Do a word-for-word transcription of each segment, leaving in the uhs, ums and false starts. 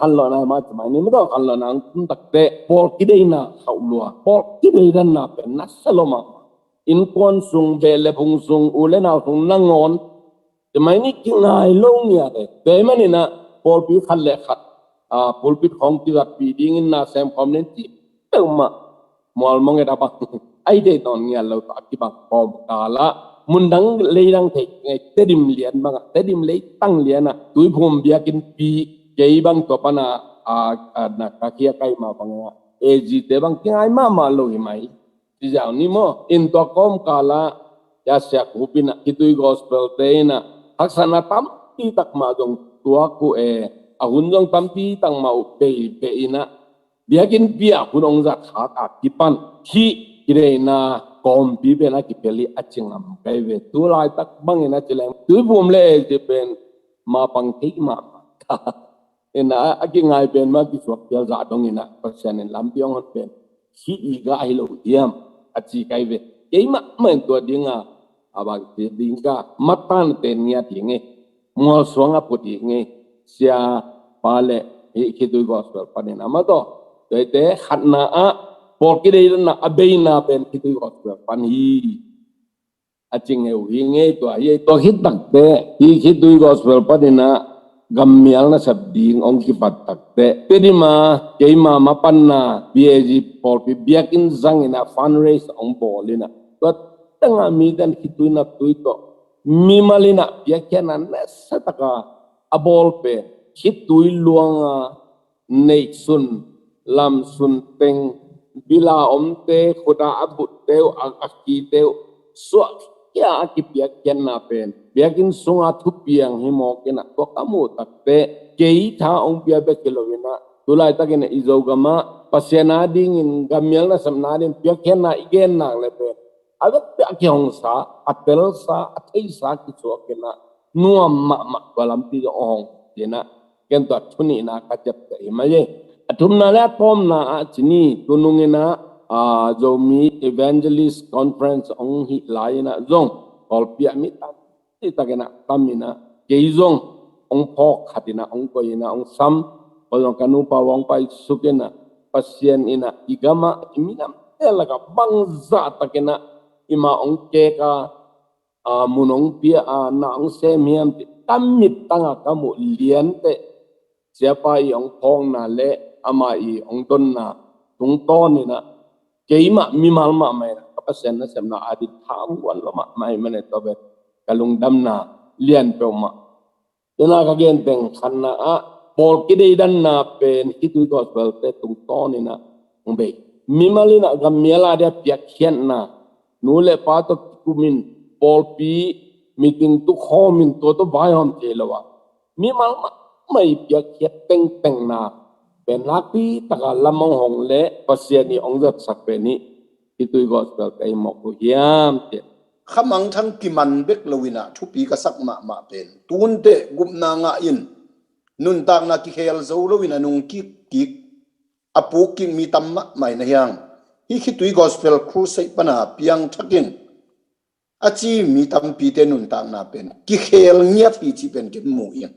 khanlawhna mah ci mai ni, mah tawh khanlawhna hong tung takteh pawl kideina khauh lua, pawl kideidanna pen nasa lua mahmah. Innkuan sung, beh le phung sung, u le nau sung nangawn, ci mai ni, kingai lo ngiat e. Tua ahih manin ah pawlpi khat le khat, aa, pulpit khawng kizatpih dingin na sem khawm ning ci peuhmah mualmong e, a bang a i deih nawn ngiat lo tawh a kibang kawmkal ah, mundang leidang thei ngei, Tedim lian bangah, Tedim leitang lianah Tuiphum biakinnpi, kei bang tua pan a, a, a, na ka khia kai mah bangin ah A G te bang kingai mahmah lo hi mai. Ci ziau ni maw, in tua kawmkal ah, ya siak hupin ah, khitui gospel te in ah haksatna tampi tak mah zong tuak uh e, a hun zong tampi tak mah uh bei, bei in ah, biakinnpi ah hun hong zat khak a kipan hih kideina kawmpi pen a kipia hi a ci ngam kei ve. Tu laitak bangin a ci leng Tuiphum le A G pen mapang kei mahmah. In ah, a kingai pen mah kisuak pial zah dongin ah, Pasian in lampi hong hon pen hih i gah hi lo hiam, a ci kei ve. Kei mahmah in tua dingah, a bang ci ding ka, matan ten ngiat hi ngei, mualsuang a put hi ngei, sia pa le hih khitui gospel panin ah, mah tawh. Tua ahih teh khatna ah pawl kideidanna a beina pen khitui gospel pan hi, a ci ngei uh hi ngei. Tua hi, tua khit takteh hih khitui gospel panin ah gammial nasep ding hong kipat takteh, Tedim ah keima mapanna B A G pawlpi biakinn zangin ah fundraise hong bawl in ah, tua teng ah miten khitui naptui tawh mimal in ah piakkhiatna nasa tak a a bawl pen khitui luang a neihsun, lamsun teng, bil a omte, khut a a butte uh, a, a kite uh suahkhia a kipiakkhiatna pen biakinn sungah thupiang hi mawk in ah, tua ka muh takteh kei tha hong pia bek hi lo in ah, tu laitakin ah i Zogam ah Pasian a dingin gammial nasepna dingin piakkhiatna i gen nak leh pen a vekpi a kihongsa, a telsa, a theisa kisuak in ah, nuam mahmah, tua lampi zong hong hi in ah, ken tua thu nihna ka ciapteh hi mai e. A thumna le a tawpna ah ci ni, tu nung in ah, aa, Zomi Evangelist Conference hong hih lai in ah zong pawlpi ah mi tampi tak in ah tam in ah, kei zong hong phawk khat in ah, hong koih in ah, hong sam, tua zong ka nupa uh hong paisuk in ah, Pasian in ah i gam ah i minamte lakah bangzah tak in ah i ma hong kek a, aa, mun hong pia a, na hong sem hiam cih ka mittang a ka muh lianteh, siapa i hong phawkna le ama i hong donna tungtawn in ah, keimah mimal mahmah in ah ka Pasian nasepna a ding thamuan lua mahmah ahih manin tua pen ka lungdamna lian peuhmah. Tua in ah ka gen teng khatna ah pawl kideidanna pen khitui gospel te tungtawn in ah hong bei. Mimal in ah gammial a dia piakkhiatna, nu le pa tawh kikumin pawlpi meeting tukhawmin tua tawh vaihawm thei lo a, mimal mahmah i piakkhiat tengtengna pen nakpi tak a lam hong hong leh Pasian i hong zatsak pen hih khitui gospel te hi mawk uh hiam cih. Khamangthang kiman bek lo in ah thupi ka sak mahmah pen, tunte gupna ngah in nuntakna kikhel zo lo in a nung kikkik, a puk kik mi tam mahmah in ah hiang. Hih khitui gospel crusade pan a piangthak ing a ci mi tampite nuntakna pen kikhel ngiat hi cih pen ken mu ing.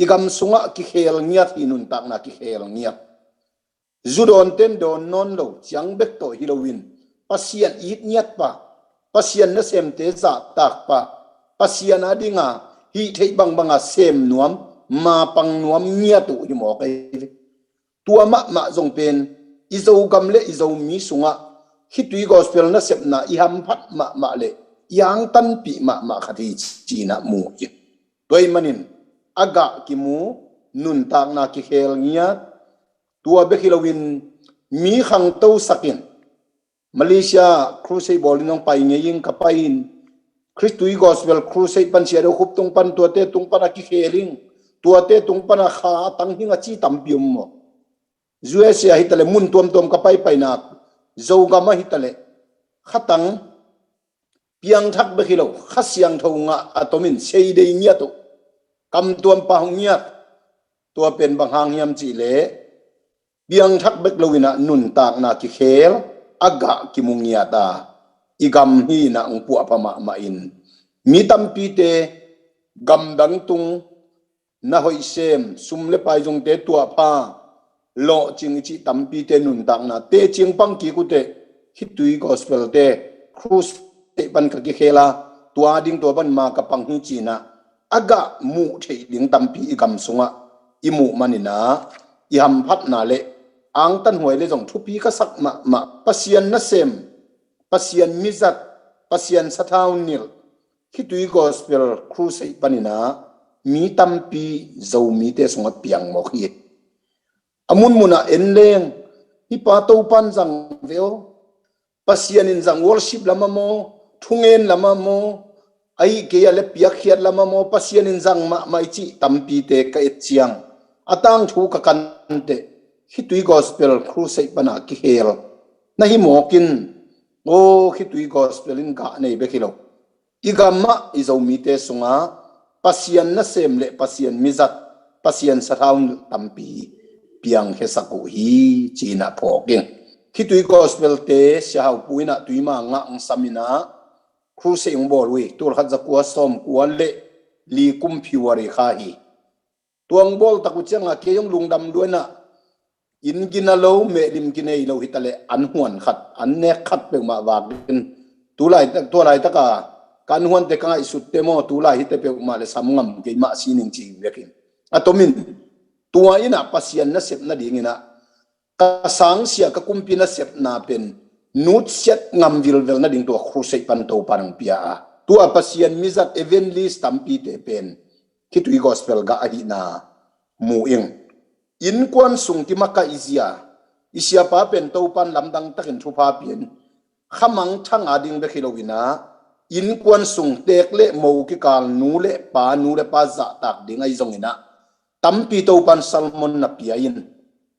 I gam sungah kikhel ngiat hi, nuntakna kikhel ngiat. Zu dawnten dawn nawn lo, ciang bek tawh hi lo in, Pasian it ngiat pa, Pasian nasemte zahtak pa, Pasian a ding a hih theih bangbang a sem nuam, mapang nuam ngiat uh hi mawk ei ve. Tua mahmah zong pen i Zogam le i Zomi sungah khitui gospel nasepna i hamphat mahmah le i angtanpih mahmah khat hi ci in ah mu hi. Tua ahih manin a gah kimu, nuntakna kikhel ngiat, tua bek hi lo in mi khangtosak in, Malaysia crusade bawl in hong pai ngei ing, ka pai in, khitui gospel crusade pan, Sia Do Khup tung pan, tuate tung pan a kikhel ing, tuate tung pan a kha a tang hi ing a ci tampi om maw. U S A ah hi ta leh, mun tuamtuam ka paipai nak, Zogam ah hi ta leh, kha tang, piangthak bek hi lo, Kha Siangtho ngah a tomin seidei ngiat uh, kam tuam pa hong ngiat. Tua pen bang hang hiam cih leh, piangthak bek lo in ah nuntakna kikhel, a gah kimu ngiat a, i gam hi in ah hong puahpha mahmah in, mi tampite gamdang tung na hoih sem, sum le pai zongte tuahpha, lawhcing i cih tampite nuntakna teci pang kik uh teh, khitui gospel-te crusade pan ka kikhel a, tua ding tua pan ma ka pang hi ci-in ah, a gah muh theih ding tampi i gam sungah i muh manin ah, i hamphatna le angtanhuai le zong thupi ka sak mahmah. Pasian nasem, Pasian mizat, Pasian sathau nilh, khitui gospel crusade panin ah mi tampi Zomite sungah piang mawk hi. A munmun ah en leng, hih pa Topan zang ve aw, Pasian in zang worship lam ah maw, thungen lam ah maw, ahih kei a le piakkhiat lam ah maw, Pasian in zang mahmah i cih tampite ka et ciang, a tangthu ka kan teh, khitui gospel crusade pan a kikhel na hi mawk in, aw, khitui gospel in gah nei bek hi lo, i gam ah i Zomite sungah Pasian nasem le Pasian mizat, Pasian sathau tampi piangkhiasak uh hi ci-in ah phawk ing. Khitui gospel-te Sia Hau Pu in ah tuima ngah hong sam in ah, crusade hong bawl uh hi. Tul khat za kua sawm kua le li kum February kha hi. Tua hong bawl tak uh ciangah kei hong lungdam lua in ah, inn gina lo, mehlim kinei lo hi ta leh an huan khat, an nek khat peuhmah vak in, tu lai tak, tua laitak a ka an huante ka ngaihsutte maw, tu lai hihte peuhmah le sam ngam kei mah si ning ci vekin, a tomin tua in ah Pasian nasep nadingin ah, ka sangsia ka kumpi nasepna pen nutsiat ngam vilvel nading tua crusade pan Topan hong pia a, tua Pasian mizat evangelist tampite pen khitui gospel gah ahihna mu ing. Innkuan sung kimakaih zia, i siapa pen Topan lamdang takin thupha pia in, khamangthang a ding bek hi lo in ah, innkuan sung teek le mo kikal, nu le pa, nu le pa zahtak ding ahi zongin ah, tampi Topan sermon na pia in,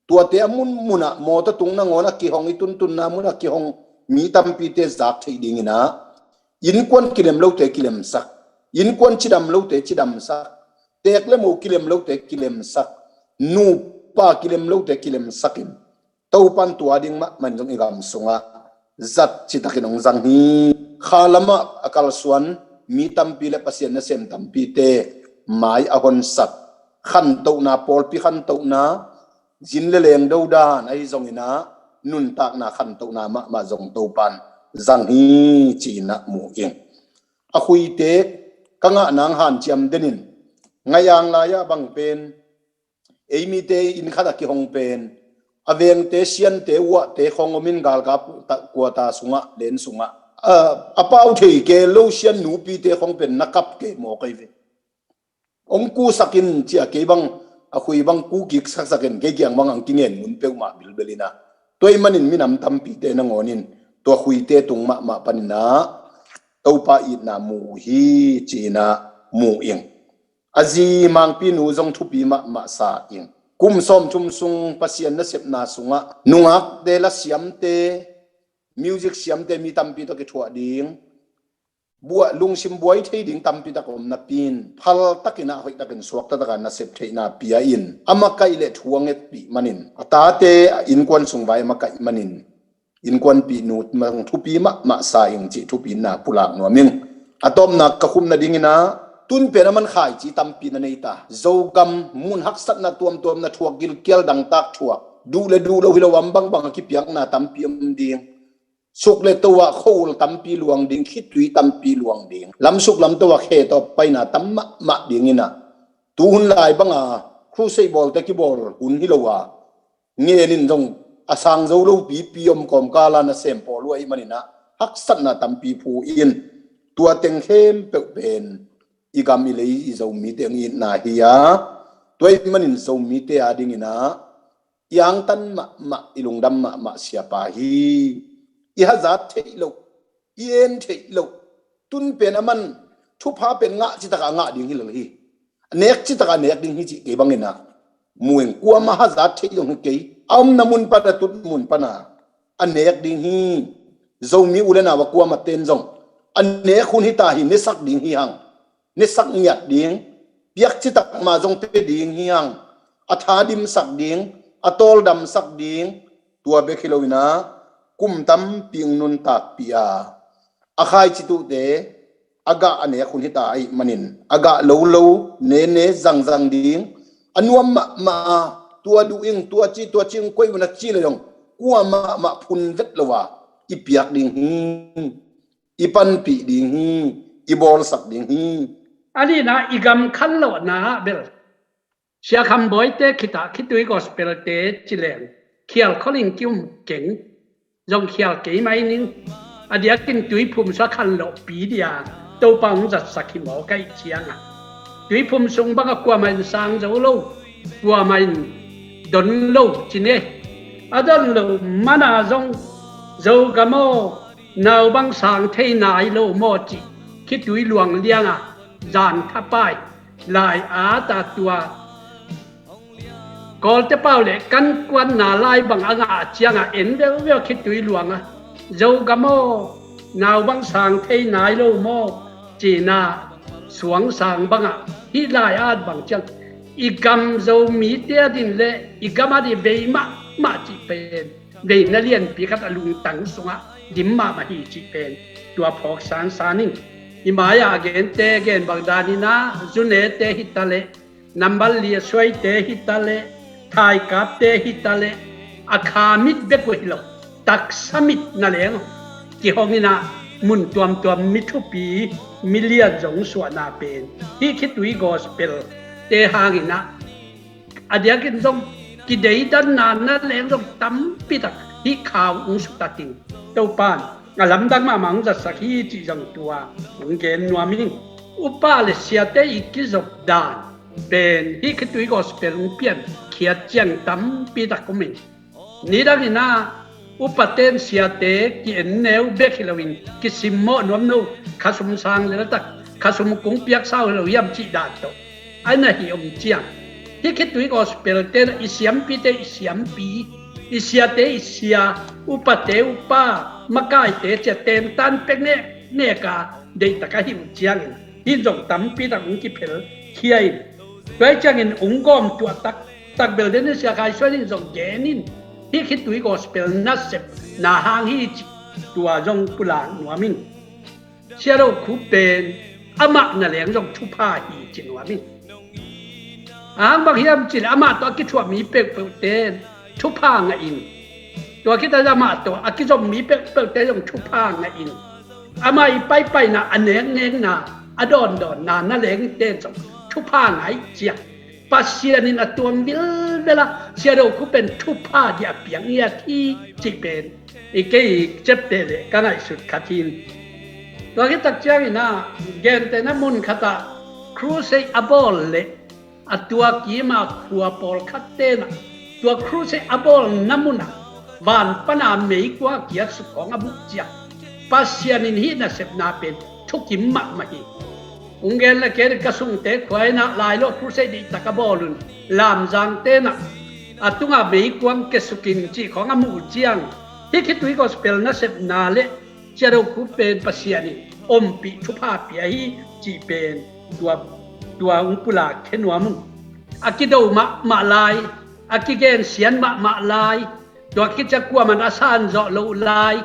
tuate a munmun ah mawtaw tung nangawn a kihong, i tuntunna mun a kihong mi tampite zak theih dingin ah, innkuan kilem lote kilemsak, innkuan cidam lote cidamsak, teek le mo kilem lote kilemsak, nupa kilem lote kilemsak in, Topan tua ding mahmah in zong i gam sungah zat citakin hong zang hi. Kha lamah a kalsuan mi tampi le Pasian nasem tampite mai a honsak, khantohna, pawlpi khantohna, zin le leng dodan ahi zongin ah, nuntakna khantohna mahmah zong Topan zang hi ci-in ah mu ing. A Khuite ka ngah nang hanciam denin, Ngaiang lai-ah bang pen, ei mite inn khat a kihong pen, a vengte, siante, uahte khong om in, galkap ta, kuata sungah, len sungah, a, a pau thei kei lo sian nupite khong pen na kap kei mawk ahi ve. Hong kusak in ci-a kei bang, a Khui bang kukik saksak in, kei kiang bang hong kingen ngun peuhmah bilbel in ah, tua ahih manin minam tampite nangawn in tua Khuite tung mahmah panin ah Topa itna mu uh hi ci-in ah mu ing. A zi Mangpinu zong thupi mahmah sa ing. Kum sawmthum sung Pasian nasepna sungah nungakte, la siamte, music siamte mi tampi tawh kithuah ding, buai, lungsim buai thei ding tampi tak om napi in, phal takin ah, hoih takin, suak taktak a nasep theihna pia in, a makaih le thu a ngetpih manin, a tate a innkuan sung vai a makaih manin, innkuanpih nu mang thupi mahmah sa ing cih thupina pulak nuam ing. A tawpna ka khum nadingin ah, tun pen a man khaici tampi na nei ta. Zogam mun haksatna tuamtuam na thuak, gilkial dangtak thuak, duh le duh lo hi lo, a bangbang a kipiakna tampi om ding. Suk le to ah khua-ul tampi luang ding, khitui tampi luang ding, lamsuk lamto ah khe tawh paina tam mahmah dingin ah, tuhun lai banga crusade bawlte kibawl hun hi lo a, ngenin zong a sang zo lo pipi om kawmkal a nasem pawl uh ahih manin ah, haksatna tampi phu in, tua teng khempeuh pen i gam i lei i Zomite hong itna hi a, tua ahih manin Zomite a dingin ah, i angtan mahmah, i lungdam mahmah siapa hi. I hazat theih loh, i en theih loh, tun pen a man thupha pen ngah citak a ngah ding hi lo hi. A nek citak a nek ding hi cih kei bangin ah, mu ing, kuamah hazat theih zong hi kei. A omna mun pan, a tut mun pan a, a nek ding hi. Zomi u le nau a kuamah ten zong a nek hun hi ta hi, nesak ding hi hang. Nesak ngiat ding, piak citak mah zong pe ding hi hang, a tha dimsak ding, a tawldamsak ding, tua bek hi lo in ah, kum tampi hong nuntakpih a, a khaici tuhte, a gah a nek hun hita ahih manin a gah lo lo, ne ne, zang zang ding, a nuam mahmah a, tua duh ing, tua ci, tua ci ing, koih un a ci le dong, kua mahmah phun vet lo a i piak ding hi, i panpih ding hi, i bawlsak ding hi. A nihna, i gam khan lohna ah bel Sia Kham Bawite khitah khitui gospel-te ci leng khial kholin ki-um keng, zong khial kei mai ning. A diakin Tuiphum sua khan lohpi dia Topa hong zatsak hi maw ka hih ciangah, Tuiphum sung bangah kuamah in sang zo lo, kuamah in don lo ci ne. A don lo mana zong Zogam aw, nau bang sang thei nai lo maw cih khitui luang liangah zan thapai lai-at a tua Kawlte pau le kan kuanna lai bang a ngah ciangah en veuveua khitui luangah, Zogam aw, nau bang sang thei nai lo maw cihna suang sang bangah hih lai-at bang ciang i gam Zomite a din le i gam a dih vei mahmah cih pen veina lianpi khat a lungtang sungah dim mahmah hi cih pen tua phawk sansan in. I mai-ah a gente gen bang danin ah, zunete hitaleh, nambat li a suaite hitaleh, thaikapte hitaleh, a kha mit bek uh hi lo, taksa mit na leng kihong in ah, mun tuamtuam mi thupi, mi lian zong suahna pen hih khitui gospel-te hangin ah, a diakin zong kideidanna na leng zong tampi tak hih kha uh hong sutat in, Topa in a lamdang mahmah hong zatsak hi cih zong tua hong gen nuam ing. Upa le siate i kizop dan pen hih khitui gospel hong piankhiat ciang tampi tak om in, nidangin ah upate in siate ki-en neu bek hi loin kisimmawh nuam no, khasum sang leltak, khasum kong piaksa uh hi lo hiam cih dan tawh a na hi om ciang, hih khitui gospel-te in ah i siampite i siampi, i siate i sia, upate upa, makaite cia tentan pek nek nek a deihtak a hi uh ciangin, hih zong tampi tak hong kiphel khia in, tua hi ciangin hong gawm tuah tak tak bel den in Sia Khai Suan in zong gen in, hih khitui gospel nasepna hang hi cih tua zong pulak nuam in. Sia Do Khup pen amah na leng zong thupha hi ci nuam in. A hang bang hiam cih leh amah tawh a kithuah mi peuhpeuhte in thupha ngah in, tua khit a amah tawh a kizom mi peuhpeuhte zong thupha ngah in, amah i paipaina, a neknekna, a dawndawnna na lengte in zong thupha ngah hi ciang, Pasian in a tuam vilvel a, Sia Do Khup pen thupha dih a piang ngiat hi cih pen i kei i cepte le ka ngaihsut khat hi. Tua khit tak ciangin ah, gentehna mun khatah crusade a bawl le a tua kima khua pawlkhatte in ah, tua crusade a bawlna munah van pana meikuang a kiatsuk khawng a muh ciang, Pasian in hih nasepna pen thukim mahmah hi. Hong gen le kei ka sungte khua in ah Lailawh crusade dihtak a bawl un, Lamzangte in ah a tungah meikuang kiatsuk in cih khawng a muh uh ciang, hih khitui gospel nasepna le Sia Do Khup pen Pasian in ompih thupha pia hi cih pen tua, tua hong pulak khia nuam un. A kido mahmah lai, a kigensian mahmah lai, tua khit ciang kuaman a san zawh loh lai,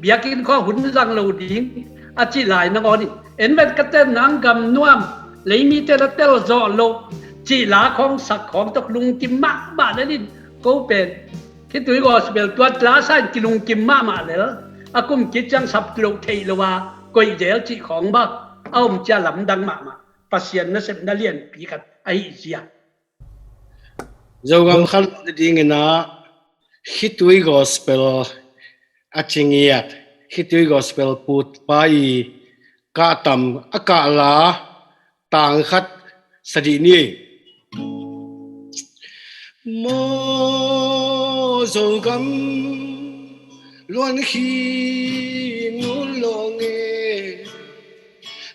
biakinn khawng hun zang lo ding a cih lai nangawn in, en ven ka ten nang gam nuam, lei mite na tel zawh loh cih la khawng sak khawng tawh lungkim mahmah lel in, ko pen khitui gospel tua la sa in kilungkim mahmah lel, a kum kiciang sap loh theih lo a koih zel cih khawng bang a om cia lamdang mahmah, Pasian nasepna lianpi khat ahih zia. Zogam khan nadingin ah khitui gospel a ci ngiat, khitui gospel putpa i kahtam a kahla tang khat sa dih ni. Maw Zogam luan khi nu lawng e,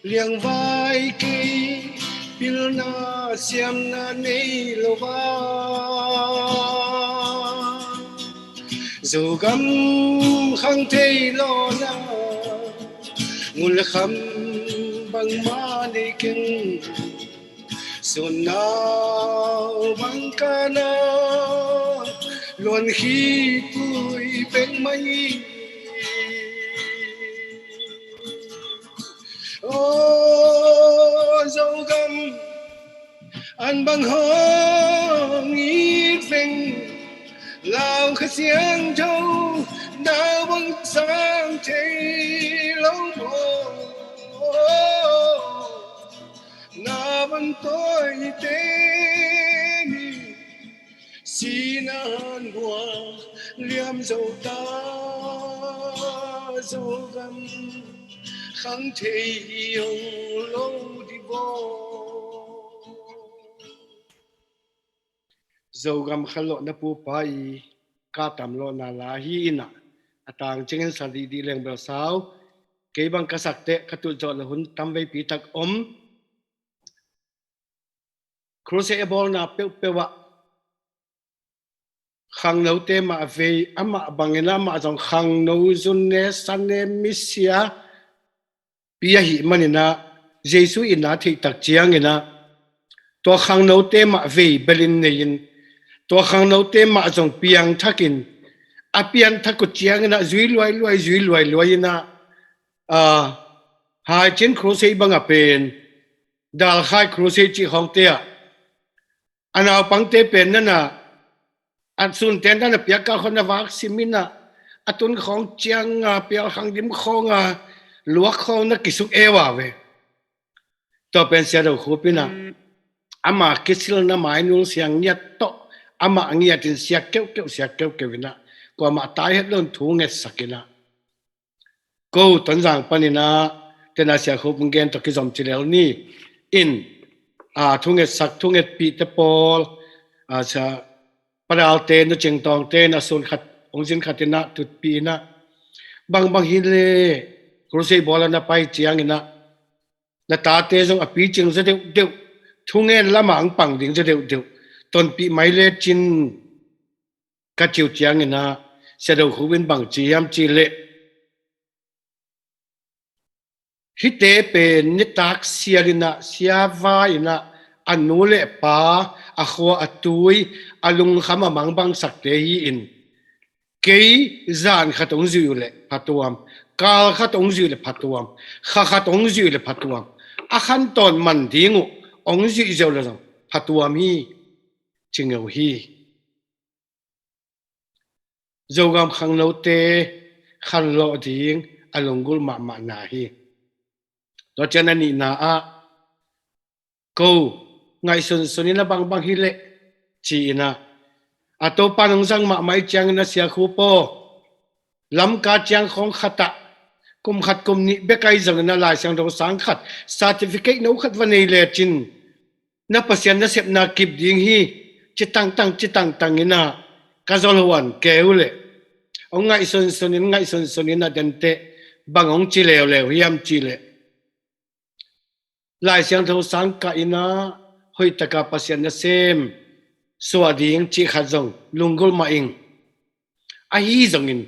liangvai kei pilna siamna nei lo va. Zogam khang thei lawna ngulkham bangmah nei keng. Sunnau bang kana luan khitui pek mai. Oh. Zogam an bang hong it veng, lau Kha Siangtho nau bang sang thei lo maw? Na bang tawite ni sinan hua liam zo ta, Zogam khang thei hi hong lo di baw. Zogam khanlawhna pupa i ka tamlawhna la hi inah, a tang ciangin sa dihdih leng bel sau. Kei bang ka sak teh ka tut zawh le hun tam veipi tak om. Crusade a bawlna peuhpeuh ah khangnote mah vei, amah bangin amah zong khangno zun ne, sa ne, misia pi ahih maninah, Jesu itna theihtak cianginah tua khangnote mah vei belin nei-in, tua khangnote mah zong piangthakin, a pianthak uh cianginah zui luailuai, zui luailuai inah, a, Haicin Crusade bangah pen, Dalkhai Crusade cih khawngte ah a naupangte pen nana a sunte nana piak kal khawng na vak sim inah, a tun khawng cianga pial khang dim khawnga luak khawng na kisuk eu a ve. Tua pen Sia Do Khup inah ama kisilna mainul siang ngiat tawh, amah ngiatin sia keuhkeuh, sia keuhkeuh inah, kuamah tai het loin thu ngetsak inah, ko Tonzang paninah tena Sia Khup gen tawh kizom ci lel ni. In, a, thungetsak, thungetpihte pawl, a, sia padalte, nu cingtawngte na sun khat, hong zin khat inah tutpih inah, bangbang hi le, Crusade bawl a na pai cianginah na tate zong a picing zaw deuhdeuh, thungen lamah ang pang ding zaw deuhdeuh, tonpih mai lecin, ka ciu cianginah Sia Do Khup in bang ci hiam cih leh, hihte pen nitak sial inah, sia vai inah, a nu le pa, a khua a tui, a lungkham a mangbangsakte hi-in, kei zan khat hong zuih uh leh phatuam, kal khat hong zuih uh leh phatuam, kha khat hong zuih uh leh phatuam, a khantawn man ding uh hong zuih ziau le zong phatuam hi, ci ngeu hi. Zogam khangnote khanlawh ding a lunggulh mahmahna hi. Tua ciang a nihna ah, ko ngaihsunsun inah bangbang hi leh, ci inah, a Topa nong zang mahmah i cianginah Sia Khup aw, Lamka ciang khawng khatah kum khat kum nih bek ahi zonginah Lai Siangtho sang khat, certificate no khat va nei lecin na Pasian nasepna kip ding hi, ci tangtang, ci tangtang inah ka zol huan keu leh, hong ngaihsunsun in, ngaihsunsun inah denteh bang hong ci leuleu hiam cih leh, Lai Siangtho sang kah inah hoihtaka Pasian nasem suah ding cih khat zong lunggulh mah ing. Ahi zongin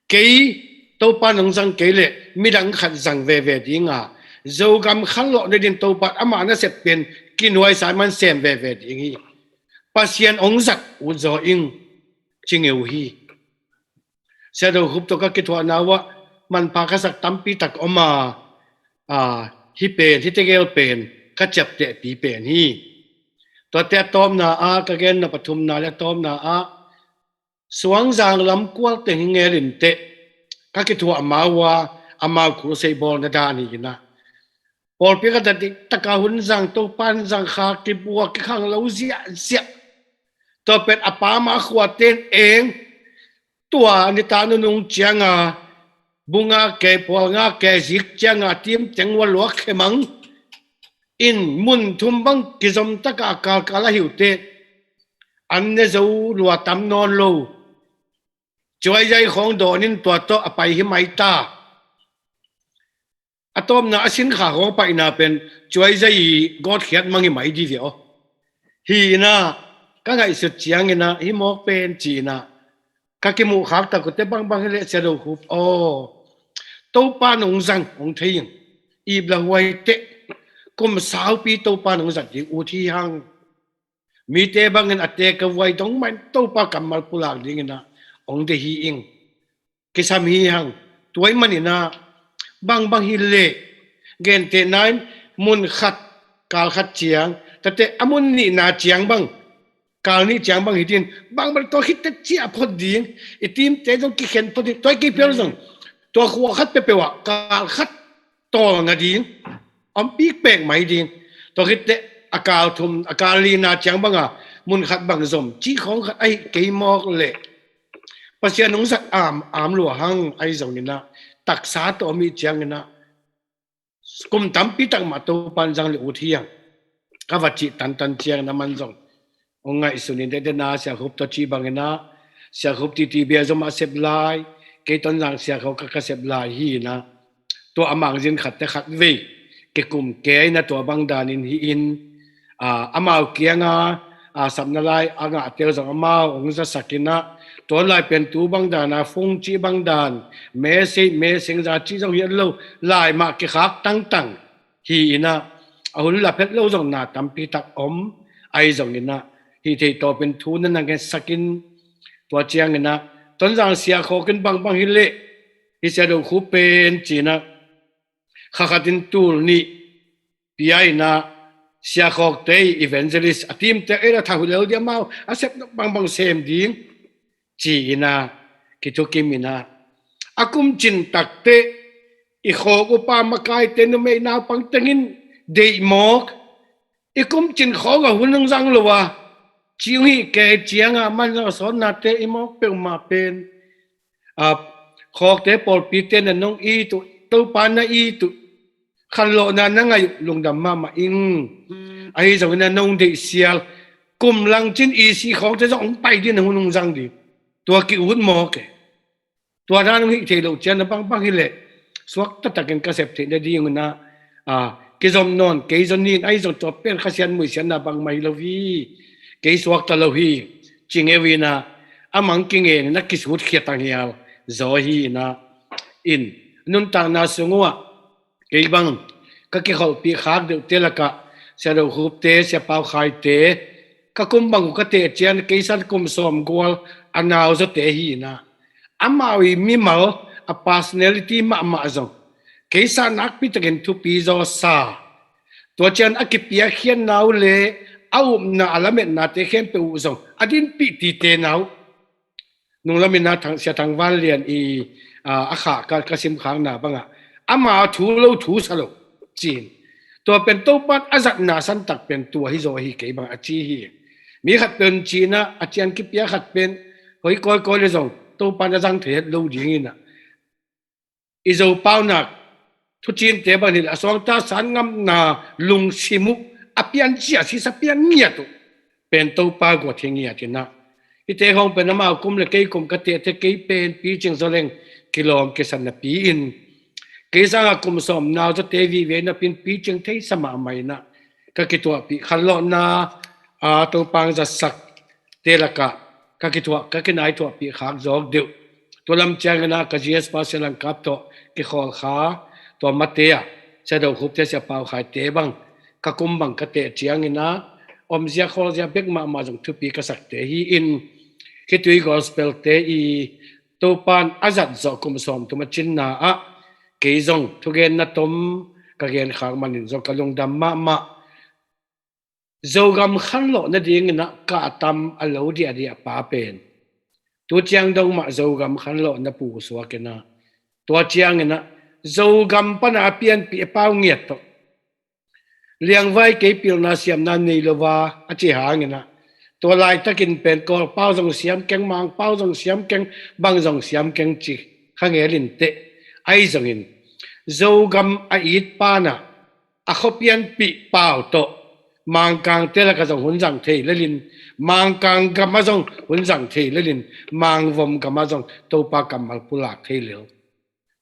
kei Topa nong zang kei leh midang khat zang veve dinga, Zogam khanlawh nadin Topa ama nasep pen kinuaisa man sem veve ding hi. Pasian hong zat utzaw ing, ci ngeu hi. Sia Do Khup tawh ka kithuahna uh ah manpha ka sak tampi tak om a, a, hih pen, hih tegel pen ka ciaptehpi pen hi. Tuate a tawpna ah ka gen nop a thumna le a tawpna ah, Suangzang lam kual teng hi ngelin teh ka kithuah amau a, amau Crusade bawlna dan hi inah, pawlpi khat a diktaka hun zang, Topa in zang kha, kibua, kikhanglo ziahziah. Tua pen a pa ma khuaten eng, tua nitak nunung cianga bu nga kei, pual nga kei zik cianga tim teng ua luak khemang in, mun thum bang kizom taka a kalkal a hiute an ne zo lua tam nawn lo. Cuaizai khawng dawnin tua tawh a pai hi mai ta. A tawpna a sinkha khawng paihna pen Cuaizai i gawtkhiat mang hi mai di ve aw. Hi inah ka ngaihsut cianginah hih mawk pen ci inah ka kimuhkhak tak uh teh bangbang hi leh Sia Do Khup aw, Topa nong zang hong thei ing. Ip la huai teh kum saupi Topa nong zat ding ut hi hang. Mite bangin a tekavuai dong mah in Topa kammal pulak dinginah hong deih hi ing. Kisam hi hang. Tua ahih maninah bangbang hi leh, gentehna in mun khat kal khat ciang, tate a mun nihna ciang bang, kal nih ciang bang hi ding, bang bang tua khit teh ciah phot ding, i team te zong kikhen phot ding, tua i kei pial zong, tua khua khat peuhpeuh ah kal khat tawlnga ding, om pikpek mai ding. Tua khit teh a kal thum, a kal lina ciang banga mun khat bang zom cih khawng khat ahi kei mawk leh Pasian hong zat am, am lua hang ahi zongin ah, taksa tawh om ih ciangin ah, kum tampi tak mah Topan zang le ut hi hang. Ka va cih tantan ciangin ah, aman zong hong ngaihsun in, dede na Sia Khup tawh cih bangin ah, Sia Khup titi bia zom a sep lai, kei Tonzang Sia Khup ka, ka sep lai hi in ah, tua a mangzin khat teh khat vei kikum kei in ah, tua bang danin hi in, aa, amau kianga, aa, sapna lai a ngahte uh zong amau hong zasak in ah, tua lai pen tu bang dana phone cih bang dan, message, messenger cih zong hi lo, lai mah kikhak tangtang hi in ah, a hun lap het lo zong na tampi tak om ahi zongin ah, hih thei tawpin thu na na ngetsak in, tua ciangin ah, Tonzang Sia Khawk in bangbang hi leh, hih Sia Do Khup pen ci in ah, kha khat in tul nih pia in ah, Sia Khawkte evangelist a team te ei la thah uh lel ding, amau a sep bangbang sem ding ci in ah, kithukim in ah, a kum cin tak teh i khawk upa makaite numei naupang tengin deih mawk, i kum cin khawk a hun hong zang lo a, ci hong hih kei cianga, aman zong a sawtnate i mawk peuhmah pen, a, khawkte pawlpite na nong it uh, Topa na it uh, khanlawhna na ngaih uh, lungdam mahmah ing. Ahi zongin ah nong deih sial, kum lang cin i si khawkte zong hong pai ding, na hun hong zang ding, tua ki-ut mawk e. Tua dan hong hih thei loh ciang na bangbang hi leh, suak taktakin ka sep theih nading un ah, a, kizom nawn kei zong in, ahi zong tua pen Kha Sian muisiatna bangmah hi lo hi, kei suakta lo hi, ci ngeu in ah, a mang kingen in ah kisut khia tanghial zaw hi in ah, in nuntakna sung uh ah, kei bang ka kikholhpih khak deuhte lakah Sia Do Khupte, Sia Pau Khaite, ka kum bang uh ka teh ciang kei san kum sawm gual a nau zawte hi in ah, amau i mimal a personality mahmah zong kei sa nakpi takin thupi zaw sa, tua ciang a kipiakkhiatna uh le a upna a lametnate khempeuh uh zong a dinpih tite na uh. Nunglam in ah Thang, Sia Thang Van Lian i, a, a khah ka, ka simkhakna bangah, ama thu lo thu sa lo ci in, tua pen Topan a zatna santak pen tua hi zaw hi kei bang a ci hi. Mi khat pen ci in ah, a cian kipia khat pen hoi kawikawi le zong Topan a zang thei het lo ding in ah, i Zo paunak thucinte bang hi leh, a suangta san ngamna lungsim uh, a piancia sisa pian ngiat uh pen Topa guat hi ngiat in ah, hihte khawng pen amau kum le kei kum ka teh teh, kei pen picing zaw leng kilawm kisan napi in, kei sangah kum sawm nau zawte vive napi in picing theisa mahmah in ah, ka kituahpih khanlawhna, a, Topa hong zatsakte lakah ka kithuah, ka kinaithuahpih khak zawk deuh. Tua lam ciangin ah ka G S pa Sia Lang Kap tawh kikhawl kha, tua mate ah Sia Do Khupte, Sia Pau Khaite bang ka kum bang ka teh ciangin ah, omzia khawlzia bek mahmah zong thupi ka sakte hi in, khitui gospel-te i Topan a zat zawh kum sawmthum a cinna ah kei zong thugenna tom ka genkhak manin zong ka lungdam mahmah. Zogam khanlawh nadingin ah kahtam a lo diahdiah pa pen, tu ciang dong mah Zogam khanlawh na pusuak in ah, tua ciangin ah Zogam pana a pianpih a pau ngiat tawh, liangvai kei pilna siamna nei lo va a ci hangin ah, tua laitakin pen Kawl pau zong siam keng, Mang pau zong siam keng, bang zong siam keng ci kha ngel in teh, ahi zongin Zogam a it pana a khuapianpih pau tawh Mangkangte lakah zong hun zang thei lelin, Mangkang gam ah zong hun zang thei lelin, Mangvom gam ah zong Topa kammal pulak thei lel.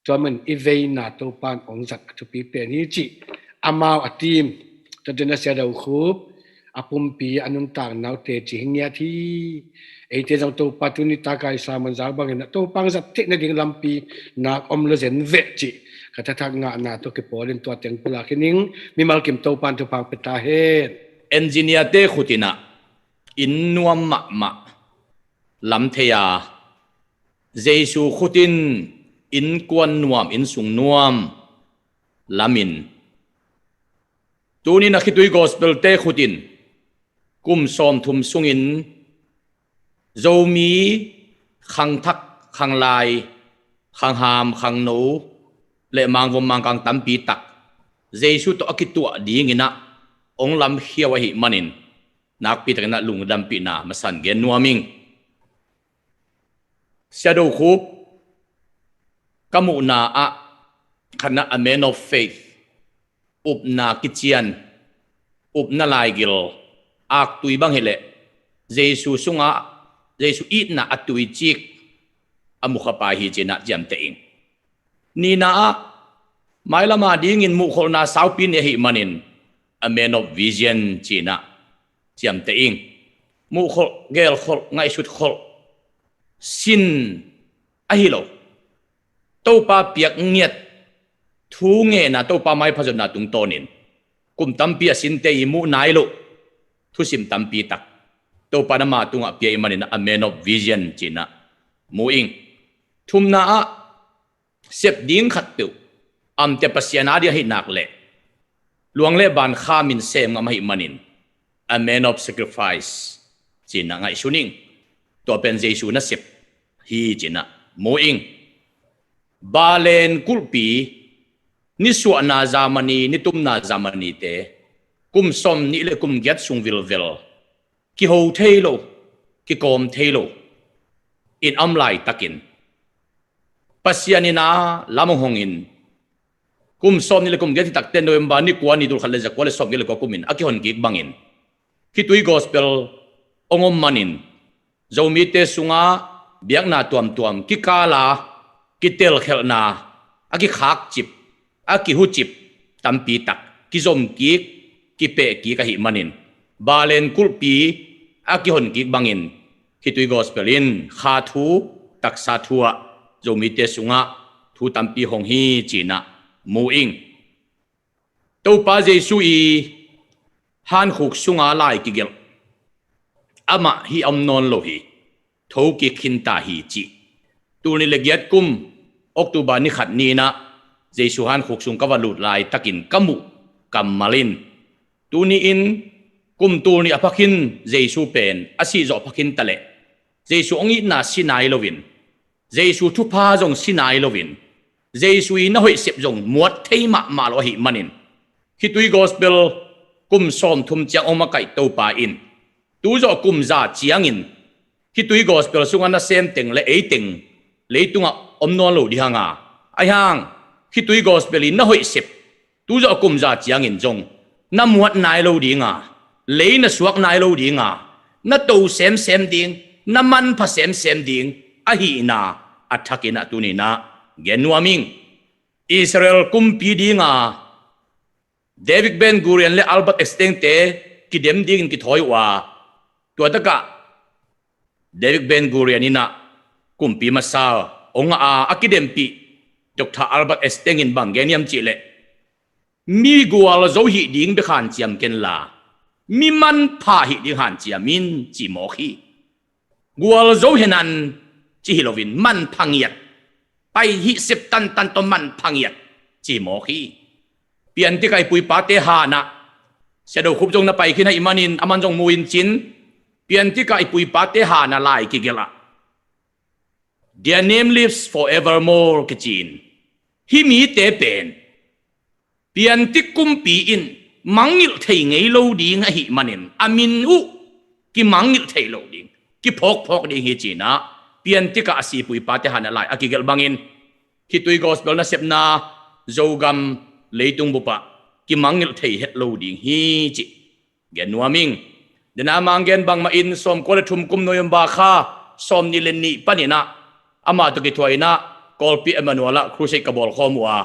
Tua man i veina Topan hong zat a thupi pen hi cih amau a team, tua tena Sia Do Khup a pumpi a nuntak naute ci hi ngiat hi. Eite zong Topa tuni takai sa man zak bangin ah Topa hong zat theih nading lampi nak om lo zen veh cih ka thathak ngahna tawh kipawlin tua teng pulak hi ning. Mimal kim Topan thupha pia ta hen. Engineer-te khut in ah inn nuam mahmah lam thei a, Jesu khut in innkuan nuam, innsung nuam lamin Tuni-in a khitui gospel-te khut in kum sawmthum sungin Zomi khangthak, khanglai, khangham, khangno le mangvom mangkang tampi tak Jesu tawh a kituah dingin ah hong lamkhia uh ahih manin nakpi takin ah lungdampihna masa-in gen nuam ing. Sia Do Khup, ka muhna ah khatna a man of faith, upna kician, upna laigil, aktui bang hileh Jesu sungah Jesu itna a tuicik a mukhapa hi ci-in ah ciamteh ing. Nihna ah mailam a dingin muhkholhna saupi nei ahih manin a man of vision ci-in ah ciamteh ing. Muhkholh, gelkholh, ngaihsutkholh, sin ahi lo, Topa piak ngiat thu ngenna, Topa maipha zonna tungtawnin kum tampi a sinte i muh nai loh thusim tampi tak Topa in ama tungah pia ahih manin a man of vision ci-in ah mu ing. Thumna ah sep ding khatpeuh amte Pasian a ding ahih nak leh luang le ban khamin sem ngam ahih manin a man of sacrifice ci-in ah ngaihsun ing. Tua pen Jesu nasep hi ci-in ah mu ing. Berlin kulhpi nisuahna zamani, nitumna zamanite kum sawmnih le kum giat sung vilvel kiho thei lo, kikawm thei lo in a om laitakin Pasian in a lam hong hongin kum sawmnih le kum giat hi takte November ni kua ni, tul khat le za kua le sawmgiat le kua kumin a kihon kik bangin khitui gospel hong om manin Zomite sungah biakna tuamtuam kikala, kitelkhelhna, a kikhakcip, a kihucip tampi tak kizom kik, kipeh kik ahih manin Berlin kulhpi a kihon kik bangin khitui gospel in kha thu, taksa thu ah Zomite sungah thu tampi hong hi ci-in ah mu ing. Topa Jesu i hankhuk sunga lai kigelh amah hih a om nawn lo hi, thokik khinta hi cih tul nih le giat kum October ni khat ni-in ah Jesu hankhuk sung ka va lut laitakin ka muh kammal in, tuni-in kum tul nih a phakhin Jesu pen a sih zawh phakhin taleh Jesu hong itna si nai loin, Jesu thupha zong si nai loin, Jesu i na hoih sep zong muat thei mahmah lo ahih manin khitui gospel kum sawmthum ciang hong makaih Topa in tu zawh kum za ciangin khitui gospel sungah nasem teng le ei teng leitungah om nawn lo ding hang a, ahi hang khitui gospel i na hoih sep tu zawh kum za ciangin zong na muat nai lo ding a, lei na suak nai lo ding a, na to semsem ding, na manpha semsem ding ahihna a thakin ah tuni-in ah gen nuam ing. Israel kumpi dinga David Ben Gurion le Albert Einstein-te kidem dingin kithawi uh a, tua takah David Ben Gurion in ah kumpi masa hong ngah a, a kidempih Doctor Albert Einstein in bang gen hiam cih leh, mi gualzo hih ding bek hanciam kenla, mi manpha hih ding hanciam in, ci mawk hi. Gualzo henan ci hi loin manpha ngiat, pai hih sep tantan tawh manpha ngiat ci mawk hi. Piantikah i puipate hanah, Sia Do Khup zong na pai khin ahih manin aman zong mu in cin, piantikah i puipate hanah lai kigelh ah Their name lives forevermore kici-in, hih mite pen piantik kumpi in mangngilh thei ngei lo ding ahih manin a min uh kimangngilh thei lo ding, kiphawkphawk ding hi ci-in ah piantikah a si puipate hanah lai a kigelh bangin khitui gospel nasepna Zogam leitung bupah kimangngilh thei het lo ding hi cih gen nuam ing. Dena mang gen bangmah in sawmkua le thum kum November kha sawmnih le nih panin ah amah tawh kithuah in ah Kawlpi Emmanuel ah crusade ka bawlkhawm uh a,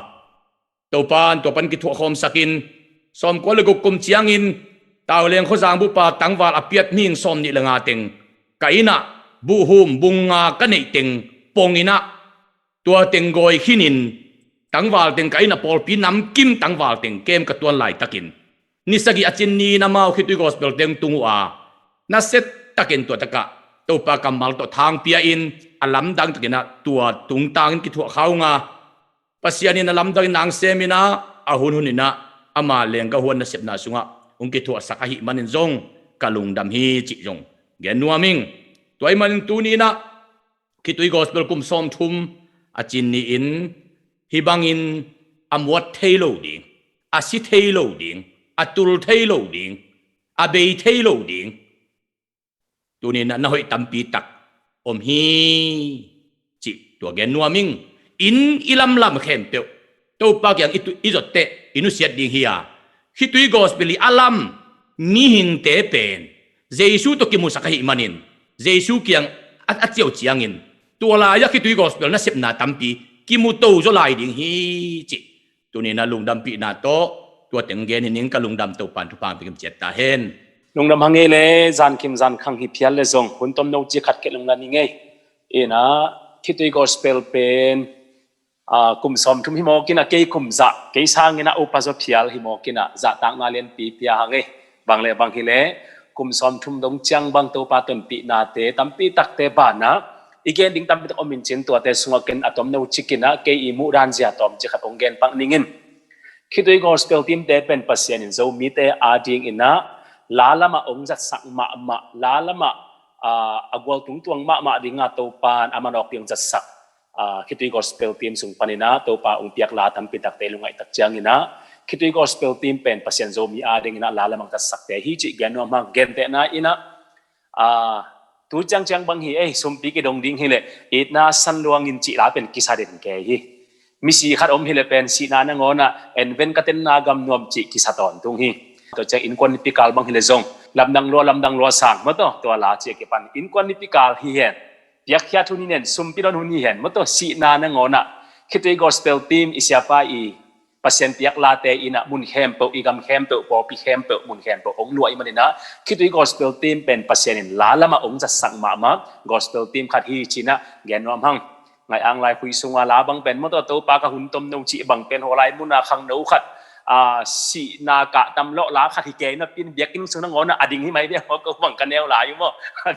Topan tua pan kithuahkhawmsak in sawmkua le guk kum ciangin Tauleng khuazang bupa tangval a piat mihing sawmnih le nga teng ka inn ah buhhum bung nga ka neih teng pong in ah tua teng gawi khinin tangval teng ka inn ah pawlpi namkim tangval teng kem ka tuan laitakin ni sagih a cin ni-in amau khitui gospel teng tung uh a, nasia takin tua takah Topa kammal tawh thangpia in a lamdang takin ah tua tungtangin kithuah kha ung a, Pasian in a lamdangin na sem in ah a hunhun in ah ama lengga huan nasepna sungah hong kithuahsak ahih manin zong ka lungdam hi cih zong gen nuam ing. Tua ahih manin tuni inah khitui gospel kum sawmthum a cin ni-in hih bangin a muat thei lo ding, a si thei lo ding, a tul thei lo ding, a bei thei lo ding tuni inah na hoih tampi tak om hi cih tua gen nuam ing. In i lamlam khempeuh Topa kiang i tu- i zotteh i nusiat ding hi a, khitui gospel i a lam mihingte pen Jesu tawh kimusak ahih manin Jesu kiang a, a ciau ciangin tua lai-ah khitui gospel nasepna tampi kimuto zaw lai ding hi cih tuni inah lungdampihna tawh tua teng gen hi ning. Ka lungdam. Topan thupha hong pia kim ciat ta hen. Lungdam hang ei le, zankim zankhang hi phial le zong hun tomno ci khat kei lungla ning ei. Inah khitui gospel pen kum sawmthum hi mawk inah kei kum zah, kei sang inah upa zaw phial hi mawk inah zahtakna lianpi pia hang ei. Bang le bang hi le, kum sawmthum dong ciang bang Topa tonpihnate tampi takte banah i gen ding tampi tak om in cin, tuate sungah ken a tomno cik inah kei i muhdan zia tawm cik khat hong gen pak ning in. Khitui gospel teamte pen Pasian in Zomite ading inah la lamah hong zatsak mahmah, la lamah a gual tungtuang mahmah dingah Topan a manawk ding hong zatsak khitui gospel team sung pan inah Topa hong piak la tampi takte i lungngaih tak ciang inah khitui gospel team pen Pasian Zomi ading inah la lamah hong zatsakte hi cih gen nuam hang. Gentehna inah tu ciangciang bang hi ei, sumpi kidong ding hi leh itna san luangin cih la pen kisa den kei hi. Misi khat om hi leh pen sihna nangawnah enven ka tenna gam nuam cih kisa tawntung hi. Tua ciang innkuan nipi kal bang hi leh zong lamdang lua, lamdang lua sang maw taw, tua la cih a kipan innkuan nipi kal hi hen, piakkhiat hun hi hen, sumpi don hun hi hen maw taw, sihna nangawnah khitui gospel team i siapa i Pasian piak late inah mun khempeuh, i gam khempeuh, pawlpi khempeuh, mun khempeuh hong luah i maninah khitui gospel team pen Pasian in la lamah hong zatsak mahmah gospel team khat hi cinah gen nuam hang. Ngaih ang lai khui sunga la bang pen maw taw, Topa ka hun tomno cih bang pen haw lai muna khangno khat sihna kah tam lawh la khat hi kei napi in biakinn sung nangawnah a ding hi mai bia maw, ko bang ka neu lai uh maw,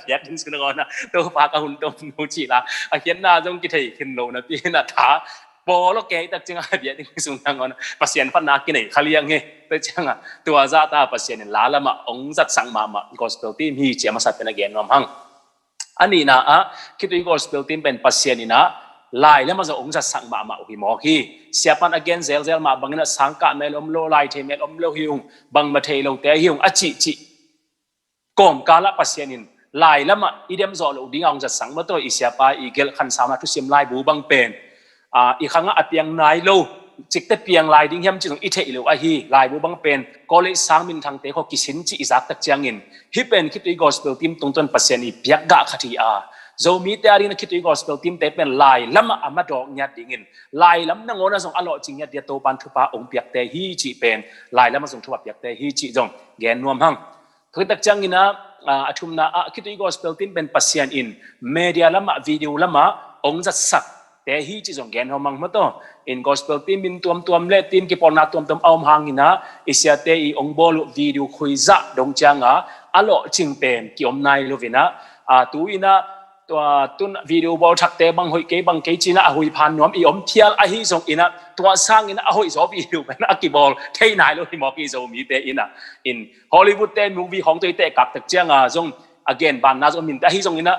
biakinn sung nangawnah Topa ka hun tomno cih la a khiatna zong kithei khin lo napi inah tha pawl aw kei tak ciangah biakinn sung nangawnah Pasian phatna kinei kha liang hi. Tua ciangah tua zahta Pasian in la lamah hong zatsak mahmah gospel team hi ci a masa pen a gen nuam hang. A nihna ah khitui gospel team pen Pasian inah lai lamah zong hong zatsak mahmah uh hi mawk hi. Siapan a gen zelzel mah bang inah sangkah mel om lo, lai thei mel om lo hi ung, bangmah thei lote hi ung a cihcih kawmkalah Pasian in lai lamah i demzawh loh dingah hong zatsak maw taw, i siapa i gelh khansauna thusim laibu bang pen i khangah a piang nai lo, cikte piang lai ding hiam cih zong i theih loh ahi. Laibu bang pen college sang minthangte khawng kisin cih i zak tak ciangin hih pen khitui gospel team tungtawn Pasian i piak gah khat hi a, Zomite adingin khitui gospel teamte pen lai lamah a madawk ngiat dingin lai lam nangawnah zong a lawhcing ngiat dia Topan thupha hong piakte hi cih pen, lai lamah zong thupha piakte hi cih zong gen nuam hang. Thutak ciangin ah a thumna ah khitui gospel team pen Pasian in media lamah, video lamah hong zatsakte hi cih zong gen hong mang maw taw. In gospel team min tuamtuam le team kipawlna tuamtuam a om hangin ah i siate i hong bawl uh video khuizah dong cianga a lawhcing pen kiom nai lo inah tu inah tua tun video bawl thakte bang hoih kei bang kei cinah a hui phan nuam i om phial ahi zong inah tua sangin a hoih zaw video pen a kibawl thei nai lo hi mawk i Zomite inah. In Hollywood te movie hong toi teh kak tak cianga zong a gen banna zong minte ahi zong inah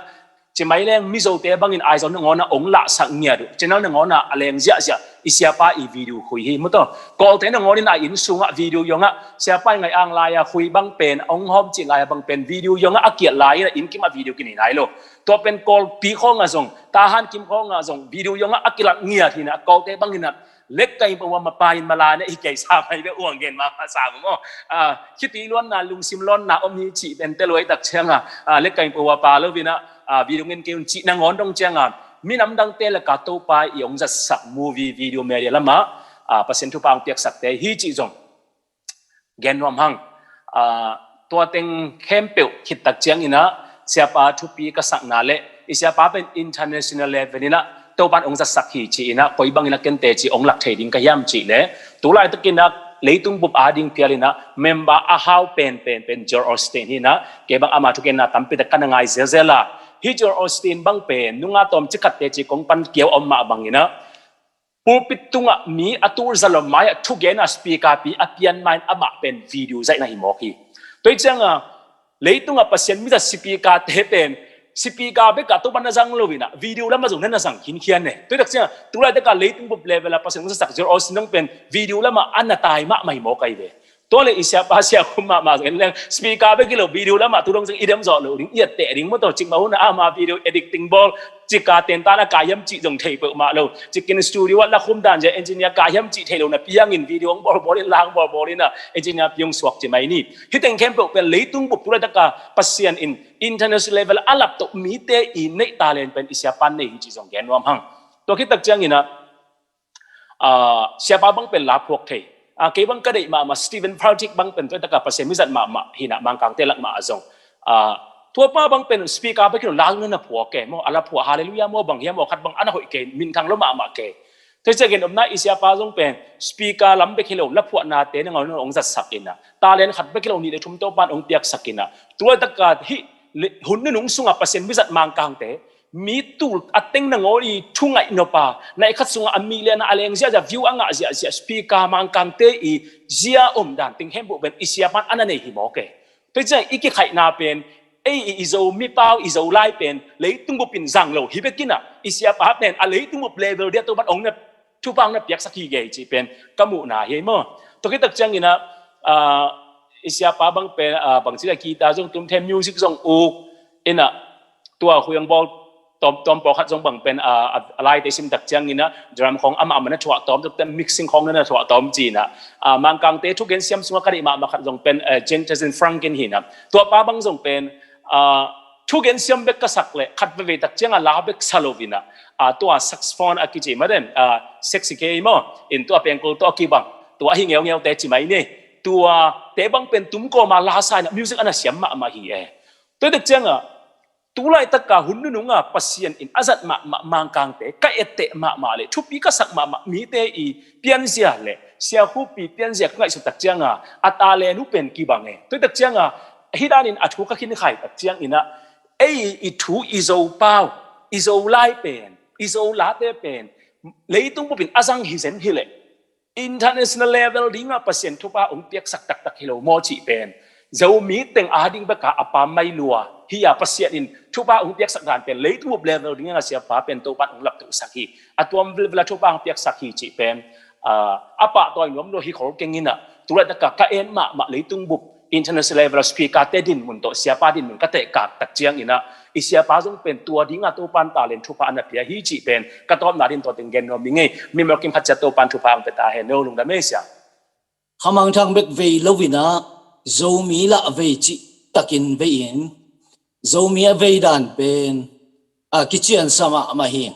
cimai leng Mizote bangin Aizawl nangawnah hong lahsak ngiat uh, channel nangawnah a leng ziahziah i siapa i video khui hi maw taw. Kawlte nangawn inah a inn sungah video yongah siapa i ngaih ang lai-a khui bang pen hong hawm cih lai-a bang pen video yongah a kiat lai inah inn kimah video kinei nai lo. Tua pen Kawlpi khawngah zong, Tahan kim khawngah zong video yongah a kilak ngiat hinah Kawlte bang inah lekkaing pawh mapa in mala ne hi kei sa mai bia uang gen mama sa maw. Khitui luanna, lungsim lawnna om hi cih pen te luai tak cianga lekkaing pawh pa lo inah video ngen kei un cih nangawn dong cianga minam dangte laka Topa i hong zatsak movie, video, media lamah Pasian thupha hong piaksakte hi cih zong gen nuam hang. Tua teng khempeuh khit tak ciang inah siapa thupi ka sakna le i siapa pen international level inah Topan hong zatsak hi ci inah koi bangin a kente ci hong lak thei ding ka hiam cih le tu laitak inah leitung bup ading phial inah member a hau pen pen pen Joel Osteen hi inah kei bang ama thugenna tampi tak ka na ngai zelzel a, hi Joel Osteen bang pen nunga tawm ci khatte ci kong pan kiau om mah bang inah pulpit tungah mi a tul zalom mai-ah thugen a speaker pi a pian mai-in amah pen video zaihna hi mawk hi. Tua hi cianga leitungah Pasian mizat speaker te pen speaker bekah Topa na zang lo inah video lamah zong na na zang khinkhian ne. Tua hi tak cianga tulaitakah leitung bup level a Pasian hong zatsak zir aw sinong pen video lamah a na tai mahmah hi mawk ahi ve. Tua le i siapa sia khum mahmah zong en leng speaker bek hi lo video lamah tu dong zong i dem zawh lo ding, i etteh ding maw, tua cik mah hun a ama video editing bawl cika tentan a kai hiam cih zong thei peuhmah lo. Cikin studio ah la khum dan zia engineer kai hiam cih thei lo napi hangin video hong bawlbawl in, la hong bawlbawl inah engineer pi hong suak ci mai ni. Hih teng khempeuh pen leitung bup tulaitaka Pasian in international level a laptoh mite i neih talent pen i siapa in nei hi cih zong gen nuam hang. Tua khit tak cianginah siapa bang pen la phuak thei. Kei bang ka deih mahmah Stephen Furtick bang pen tuaitaka Pasian mizat mahmah hinah Mangkangte lak mah a zong. Tuapa bang pen speaker bek hi lo, la na na phuak e maw, a la phuah Halleluiah maw bang hiam maw khat bang a na hoih kei, minthang lo mahmah kei. Tua hi ciangin omna i siapa zong pen speaker lam bek hi lo, la phuahnate na ngawn hong zatsak inah talent khat bek hi lo, nih le thum Topa in hong piaksak inah tulaitaka hih hun nunung sungah Pasian mizat Mangkangte mi tul a teng nangawn i thu ngaih nop a, naih khat sungah a million a leng ziahziah, view a ngah ziahziah speaker Mangkangte i zia om dan teng khempeuh pen i siapa in a na nei hi mawk e. Tua hi ciang i kikhaihna pen ei i Zomi pau, i Zolai pen leitung bup in zang lo hi bek inah i siapa pen a leitung bup level dia Topa in hong na thupha hong na piaksak hi gei cih pen ka muhna hi maw. Tua khit tak cianginah i siapa bang pen bangci le guitar zong tum thei, music zong uk inah tua khui hong bawl tawm, tawm pawlkhat zong bang pen a laite sim tak cianginah drum khawng amah amah na thuah tawm, tua mixing khawng na na thuah tawm cinah Mangkangte thugen siam sungah ka deih mahmah khat zong pen Jentesen Frank in hinah tuapa bang zong pen thugen siam bek ka sak leh khat veve tak cianga la bek sa lo inah tua saxophone a kici mah den, sexy kei maw, in tua pengkul tua kibang, tua ahi ngeungeute ci mai ni. Tuate bang pen tum kawma la sa inah music a na siam mahmah hi e. Tua hi tak cianga tulaitaka hun nununga Pasian in a zat mahmah Mangkangte ka etteh mahmah le thupi ka sak mahmah mite i pianzia le siakhupi pianzia ka ngaihsut tak cianga a talent uh pen kibang e. Tua hi tak cianga hih danin a thu ka khinkhai tak cianginah ei i thu, i Zopau, i Zolai pen, i Zolate pen leitung bup in a zang hi zen hileh international level dingah Pasian thupha hong piaksak taktak hi lo maw cih pen Zomi teng ading beka a pam mai lua hi-a, Pasian in thupha hong piaksak dan pen leitung bup level dingah siapa pen Topa in hong laptohsak hi. A tuam vilvila thupha hong piaksak hi cih pen a pahtawi nuam lua hi khol keng inah tulaitaka ka en mahmah leitung bup international level speaker te dinmun tawh siapa dinmun ka tehkak tak cianginah i siapa zong pen tua dinga Topa in talent thupha a na pia hi cih pen ka tawpna din tua teng gen nuam hi ngei. Mimal kim khat ciat Topa in thupha hong pia ta hen. No lungdam ei sia. Khamangthang bek vei lo inah Zomi lah vei cih takin vei in Zomi a vei dan pen a kiciansa mahmah hi.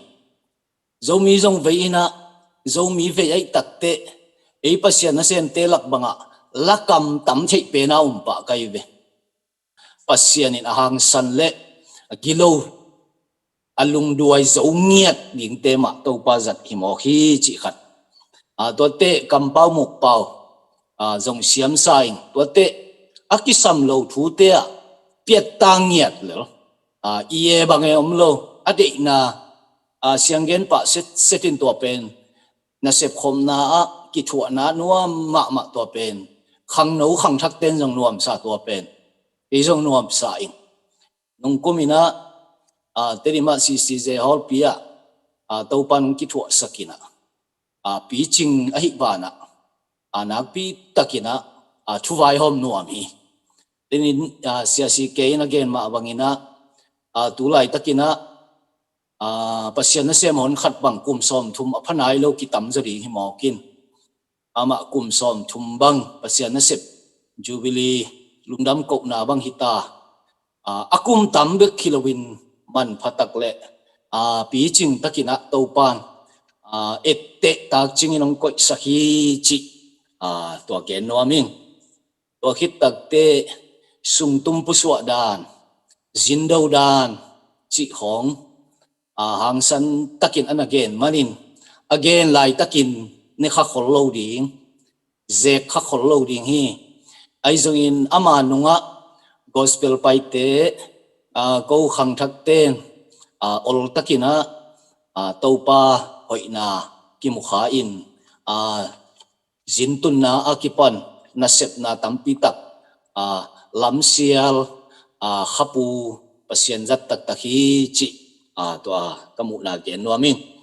Zomi zong vei inah Zomi vei aih takteh ei Pasian nasemte lak bangah lakam tam theih pena umpah ka hi ve. Pasian in a hangsan le a gilo a lungduai zo ngiat dingte mah Topa zat hi mawk hi cih khat. Tuate kampau mukpau zong siamsa in tuate a kisam lo thute ah piatta ngiat lel. I e bang e om lo a deihna sianggen pah setset in tua pen nasep khopna ah kithuahna nuam mahmah tua pen khangno khangthakten zong nuamsa tua pen kei zong nuamsa in nungkum inah Tedim ah C C J hall pi ah Topa in hong kithuahsak inah picing ahih banah nakpi takinah thuvaihawm nuam hi. Tedim ah siasi kei in a gen mah banginah tu laitakinah Pasian nasem hon khat bang kum sawmthum a pha nai lo kitam zaw ding hi mawk in amah kum sawmthum bang Pasian nasep Jubilee lungdam kohna bang hita. A kum tam bek hi loin manpha tak le picing takinah Topa in etteh takcingin hong koihsak hi cih tua gen nuam ing. Tua khit takteh sungtum pusuah dan, zindo dan cih khawng hangsan takin a na gen manin a gen laitakin ne kha khol lo ding, zek kha khol lo ding hi. Ahi zongin ama nungah gospel paite ko khangthakten ol takinah Topa hoihna kimu kha in, aa, zin tunna a kipan nasepna tampi tak, aa, lamsial, aa, khapu Pasian zat taktak hi cih, aa, tua ka muhna gen nuam ing.